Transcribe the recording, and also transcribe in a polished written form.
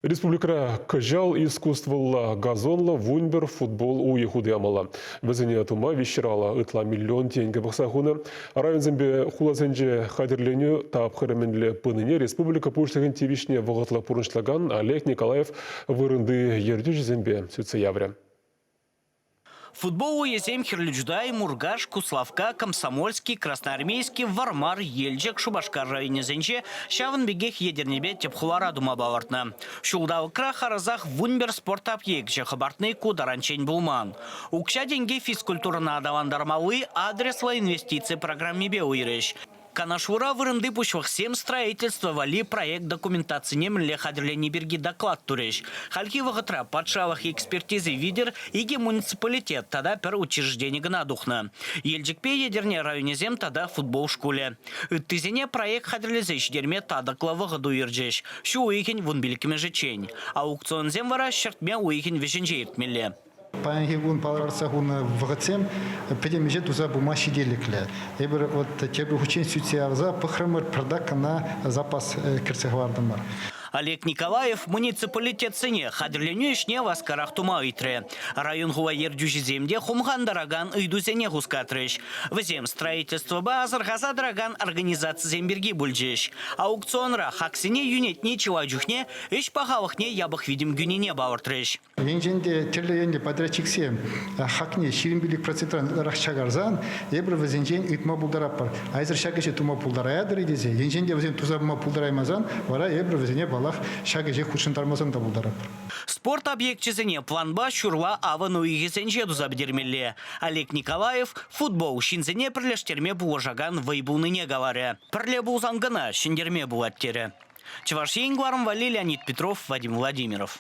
Республикӑра кӑҫал искусствӑлла газонлӑ 11 футбол уйӗ хута ямалла. Вӗсене тума виҫҫӗрала ытла миллион тенкӗ пӑхса хунӑ. Районсемпе хуласенче хатӗрленӳ тапхӑрӗ мӗнле пынине республика Пуҫлӑхӗн тивӗҫне вӑхӑтлӑ пурнӑҫлакан Олег Николаев вырӑнти ертӳҫӗсемпе сӳтсе яврӗ. Футбол уйӗсем Хӗрлӗ Чутай, Муркаш, Куславкка, Комсомольски, Красноармейски, Вӑрмар, Елчӗк, Шупашкар районӗсенче, ҫавӑн пекех Етӗрнепе тӗп хулара тума палӑртнӑ. Ҫулталӑкра харӑсах 11 спорт объекчӗ хӑпартни ку таранччен пулман. Укҫа-тенке физкультурӑна аталантармалли адреслӑ инвестици программипе уйӑрӗҫ. Канашлура вырӑнти пуҫлӑхсем строительство валли проект документацине мӗнле хатӗрлени пирки доклад турӗҫ. Хальхи вӑхӑтра патшалӑх экспертизи витӗр икӗ муниципалитет тата пӗр учреждени кӑна тухнӑ. Елчӗкпе Етӗрне районӗсем тата футбол шкулӗ. Ыттисене проект хатӗрлесе ҫитерме татӑклӑ вӑхӑт уйӑрчӗҫ, ҫу уйӑхӗн вунпиллӗкмӗшӗччен. Аукционсем вара ҫӗртме уйӑхӗн вӗҫӗнче иртмелле. Паянхи кун палӑртса хунӑ вӑхӑтсем пӗтӗм ӗҫе туса пыма ҫителӗклӗ. Эпир вот тепӗр хутчен сӳтсе явса пӑхрӑмӑр, пӗртак кӑна запас кӗртсе хӑвартӑмӑр. Олег Николаев муниципалитетсене хатӗрленӳ ӗҫне васкарах тума ыйтрӗ. Район-хула ертӳҫисем те хумхантаракан ыйтусене хускатрӗҫ. Вӗсем строительствӑпа асӑрхаса тӑракан организацисем пирки пулчӗҫ. Аукционра хаксене йӳнетни чылай чухне ӗҫ пахалӑхне япӑх витӗм кӳнине палӑртрӗҫ. Енчен те тӗрлӗ енлӗ подрядчиксем хакне 25 процентран ытларах чакарсан, эпир вӗсенчен ыйтма пултаратпӑр. Айсӑр ҫак ӗҫе тума пултараятӑр-и тесе, енчен те вӗсем туса пыма пултараймасан, вара эпир вӗсене, паллах, ҫак ӗҫе хутшӑнтармасан та пултаратпӑр. Спорт объекчӗсене планпа ҫурла авӑн уйӑхӗсенче туса пӗтермелле. Олег Николаев футбол ҫынсене пӗрлештерме пулӑшакан вӑй пулнине каларӗ. Пӗрле пулсан кӑна ҫӗнтерме пулать терӗ. Чӑваш Ен кӑларӑм валли Леонид Петров, Вадим Владимиров.